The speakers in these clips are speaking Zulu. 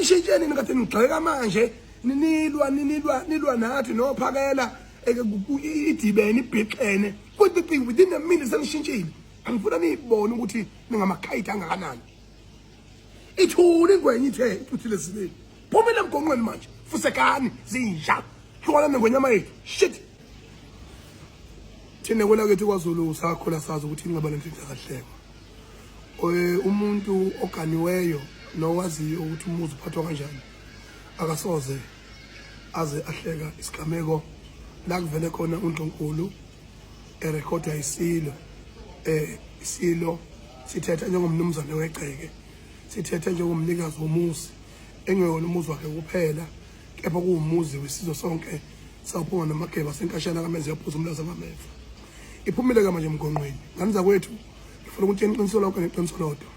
Ishintsheni nikade nigxeka manje ninilwa ninilwa nilwa nathi nophakela idibene ibhixene kuthi within a minute senishintshile. Angifuna niyibone ukuthi ningamakhayidi angakanani. Ithule ingwenya ithe icuthile esibeni. Phumile emgonqweni manje. Fusekani zinja. Hlukana nengwenyama yethu. Shit. Thina kwelakithi kwaZulu sakhula sazi ukuthi inxeba lenhlinhla kahlekwa. Umuntu oganiweyo nowaziyo ukuthi umuzi uphathwa kanjani akasoze aze ahleka isigameko la kuvele khona uNdlunkulu erekhoda isilo isilo sithetha njengomnumzane wegceke, sithetha njengomnikazi womuzi engewona umuzi wakhe kuphela kepha kuwumuzi wesizwe sonke sawuphuma namageba senkashana kamenze yaphuza umlaza ngameva. Iphumile ke manje emgonqweni ngane zakwethu. Ngifuna ukuthi iqiniso lonke neqiniso lodwa.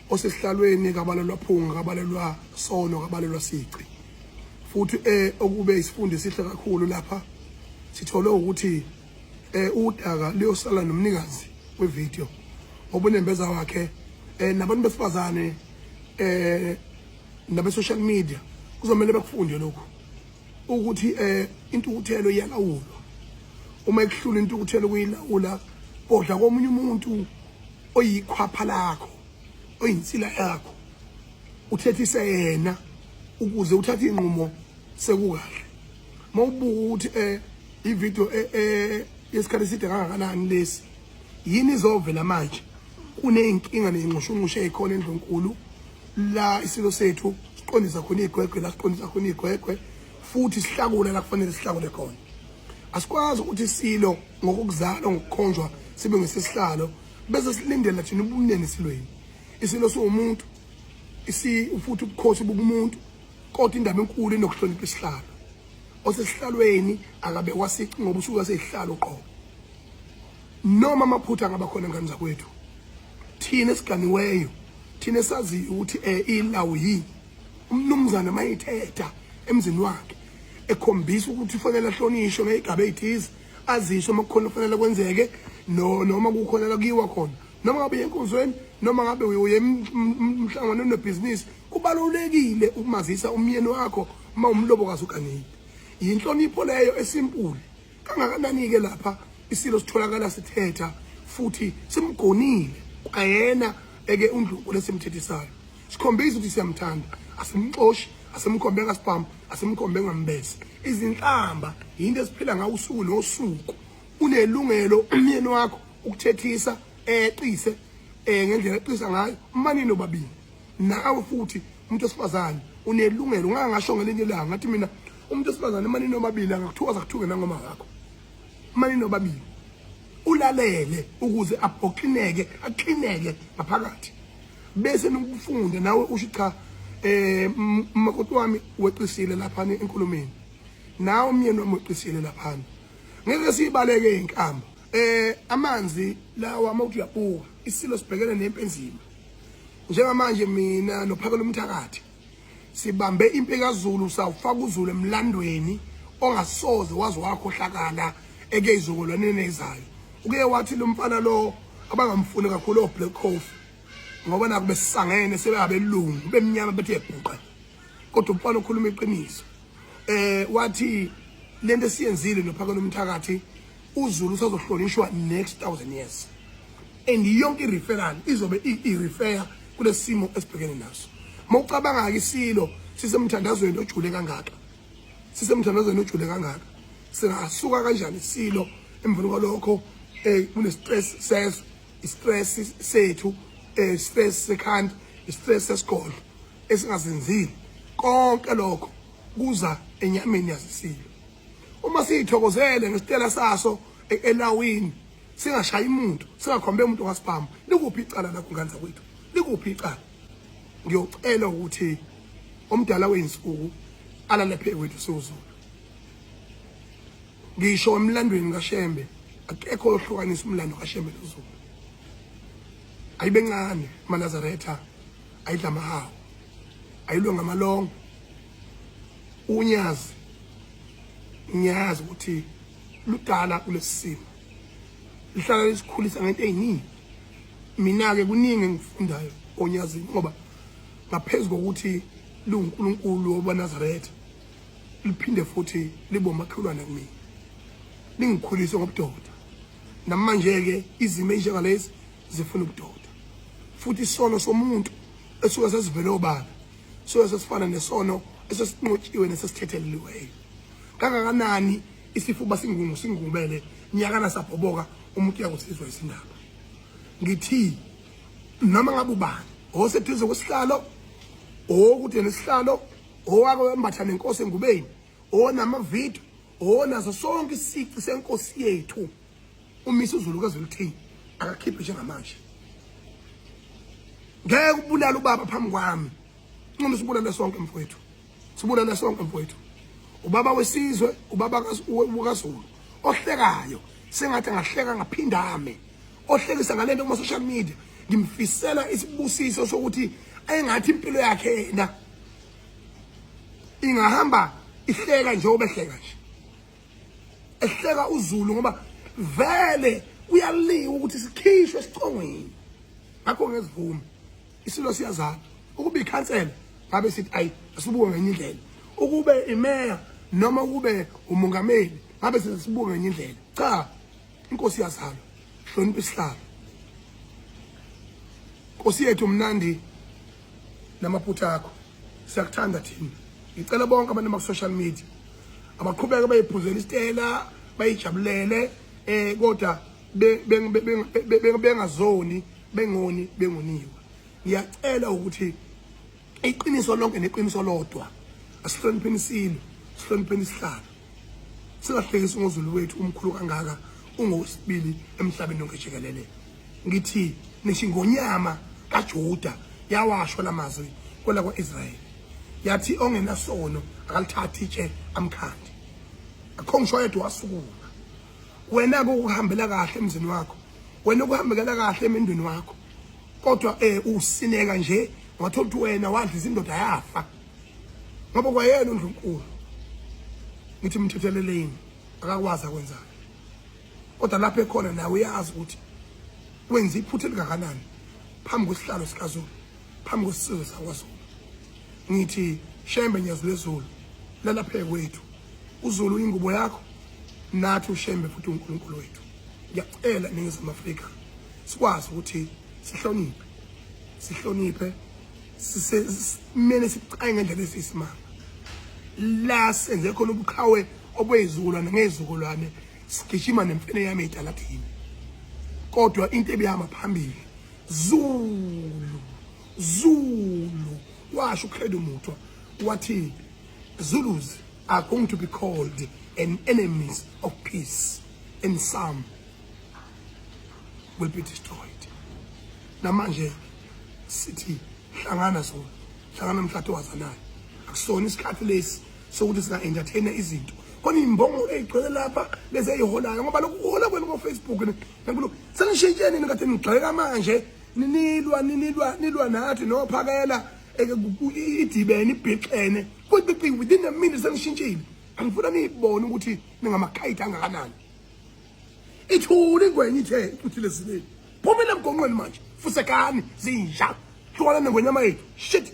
Osesihlalweni kabalelwa phunga, kabalelwa sono, kabalelwa sici. Futhi okube isifundo esihle kakhulu lapha sithole ukuthi udaka luyosala nomnikazi wevideo ngoba unembeza wakhe nabantu besifazane nabe social media kuzomele bekufunde lokhu ukuthi intukuthelo iyalawulwa. Uma ekuhlula intukuthelo kuyilawula kodla komunye umuntu oyikhwapha lakho oyinsila yakho uthethise yena ukuze uthathe inqumo sekukahle. Mawubuka ukuthi ivideo yesikhathi eside kangakanani lesi, yini izovela manje? Kuneyinkinga neyinxushunxushu ezikhona endlunkulu la isilo sethu siqondisa khona igwegwe la siqondisa khona igwegwe futhi sihlakule la kufanele sihlakule khona. Asikwazi ukuthi isilo ngokukuzalwa ngokukhonjwa sibe ngesesihlalo bese silindela thina ubumnene esilweni. Isilo siwumuntu isi futhi ubukhosi bukumuntu, kodwa indaba enkulu inokuhlonipha isihlalo. Osesihlalweni akabekwa sici ngoba usuke seyihlalo qobo. Noma amaphutha angaba khona ngane zakwethu, thina esiganiweyo thina esaziyo ukuthi ilawu yini, umnumzane mayithetha emzini wakhe ekhombisa ukuthi ufanele ahlonishwe ngeyigaba eyithize, aziswe uma kukhona kufanele kwenzeke noma kukhona la kuyiwa khona, noma ngabe uye enkonzweni noma ngabe uye emhlanganweni webhizinisi, kubalulekile ukumazisa umyeni wakho uma umlobokazi uganile. Yinhlonipho leyo esimpuli kangakanani-ke lapha isilo sitholakala sithetha futhi simgonile kwayena eke uNdlunkulu esimthethisayo, sikhombisa ukuthi siyamthanda, asimxoshi, asimkhombe ngasibhamu, asimkhombe ngambese. Izinhlamba yinto esiphila ngawo usuku nosuku. Unelungelo umyeni wakho ukuthethisa eqise ngendlela eqisa ngayo manini nobabili. Nawe futhi umuntu wesifazane unelungelo, ngake ngasho ngelinye ilanga ngathi mina umuntu wesifazane manini nobabili angakuthuka zakuthuke nangoma wakho manini nobabili, ulalele ukuze abhoxineke aklineke ngaphakathi, bese nokufunda nawe usho cha umakoti wami weqisile lapha enkulumeni, nawe umyeni wami weqisile lapha. Ngeke sibaleke inkamba amanzi lawa. Uma uthi uyabuka isilo sibhekene nempi enzima njengamanje, mina nophakela umthakathi sibambe impi kaZulu, sawufaka uZulu emlandweni ongasoze waze wakhohlakala eke izukulwaneni ezayo. Uke wathi lo mfana lo abangamfuni kakhulu o Black Coffee ngoba naku besangene sebeyabelungu bemnyama bethe ebhuqe, kodwa umfana ukhuluma iqiniso. Wathi lento esiyenzile nophakela umthakathi, uZulu usazohlonishwa next 1000 years and yonke i-referral izobe i-refer kulesimo esibhekene naso. Mawucabanga ke isilo sisemthandazweni ojule kangaka, sisemthandazweni ojule kangaka, singasuka kanjani isilo emveni kwalokho? Kune stress sezwe, i-stress sethu, stress sekhanda, i-stress sesigodlo esingazenzile, konke lokho kuza enyameni yasisilo. Uma siyithokozele ngesitela saso elawini, singashayi umuntu, singakhombe umuntu ngasibhamu, likuphi icala lakho ngane zakwethu? Likuphi icala? Ngiyocela ukuthi omdala weyinsuku alale phe kwethu siwuZulu. Ngisho emlandweni kaShembe akekho ohlukanisa umlando kaShembe noZulu. Ayibencane amaNazaretha, ayidla amahawu, ayilwe ngamalongo. Unyazi ngiyazi ukuthi ludala kulesimo, lihlala lisikhulisa ngento eziningi. Mina ke kuningi engifundayo onyazini, ngoba ngaphezulu kokuthi Liwunkulunkulu wabaNazaretha, liphinde futhi libe umakhelwane kumina, lingikhulise ngobudoda. Namanje-ke izimo ezinjengalezi zifuna ubudoda, futhi isono somuntu esuke sesivele obala suke sesifana nesono esesinqotshiwe nesesithetheleliweyo. Kangakanani isifuba singungu singubele nyakana sabhoboka, umuntu uyakusizwa isindaba. Ngithi noma ngabe ubani oseduze kwesihlalo, okude nesihlalo, owake wembatha nenkosi engubeni, onamavidiyo, onazo sonke isici senkosi yethu umisa uZulu kaZwelithini, akakhiphe njengamanje. Ngeke ubulala ubaba phambi kwami, ncono sibulale sonke mfowethu, sibulale sonke mfowethu. Ubaba wesizwe, ubaba kaZulu ohlekayo sengathi angahleka ngaphindame, ohlekisa ngalento kuma social media. Ngimfisela isibusiso sokuthi engathi impilo yakhe yena ingahamba ihleka njengoba ehleka nje, ehleka uZulu, ngoba vele kuyaliwa ukuthi sikhishwe esicongweni. Ngakho ngezivumi isilo siyazala. Ukuba ikhansela ngabe sithi ayi, asibuke ngenye indlela. Ukube imeya noma ukube umongameli ngabe sibuke ngenye indlela. Cha, inkosi iyazalwa, hlonipha isihlalo. Nkosi yethu, mnandi namaphutha akho, siyakuthanda thina. Ngicela bonke abantu abaku-social media abaqhubeke bayiphuzela isitela, bayijabulele, kodwa bengazoni, bengoni, bengoniwe. Ngiyacela ukuthi iqiniso lonke neqiniso lodwa, asihlonipheni isilo, sihlonipheni isihlalo, singahlekisi ngoZulu wethu umkhulu kangaka, ungowesibili emhlabeni wonke jikelele. Ngithi nisho ingonyama kaJuda yawasho lamazwi kwela kwa-Israyeli, yathi ongenasono akalithathi itshe amkhandi. Akho ngisho yedwa wasukuma. Wena-ke ukuhambela kahle emzini wakho, wena ukuhambekela kahle emendweni wakho, kodwa usineka nje ngathola ukuthi wena wadlisa indoda yafa, ngoba kwayena uNdlunkulu. Ngithi mthetheleleni, akakwazi akwenzayo, kodwa lapho ekhona nawe uyazi ukuthi wenza iphutha elingakanani phambi kwesihlalo sikaZulu, phambi kwesizwe sakwaZulu. Ngithi Shembe Nyazi lwezulu lalapha kwethu, uZulu ingubo yakho, nathi uShembe futhi uNkulunkulu wethu. Ngiyacela Ningizimu Afrika sikwazi ukuthi sihloniphe, sihloniphe, simele sicaye ngendlela esiyisimanga la senze khona ubuqhawe obweyizukulwane ngezizukulwane, sigijima nemfene yami eyitaladini. Kodwa into ebihamba phambili, Zulu, Zulu. Washo uCredo Mutwa wathi Zulus are going to be called an enemies of peace and some will be destroyed. Namanje sithi hlangana Zulu, hlangana mhlathi wazanayo. Akusona isikhathi lesi sokuthi singa entertainer izinto khona imbongo eyigcwele lapha lezi eyiholayo, ngoba lokhu kuhola kwenu ko-Facebook nakulo senishintsheni kade nigxeka manje, ninilwa ninilwa nilwa nathi nophakela idibene ibhixene quickly, within a minute senishintshile. Angifuna niyibone ukuthi ningamakhayidi angakanani. Ithule ingwenya ithe icuthile ezileni, phumile emgonqweni manje, fusekani zinja, hlukana nengwenyama yethu, shit.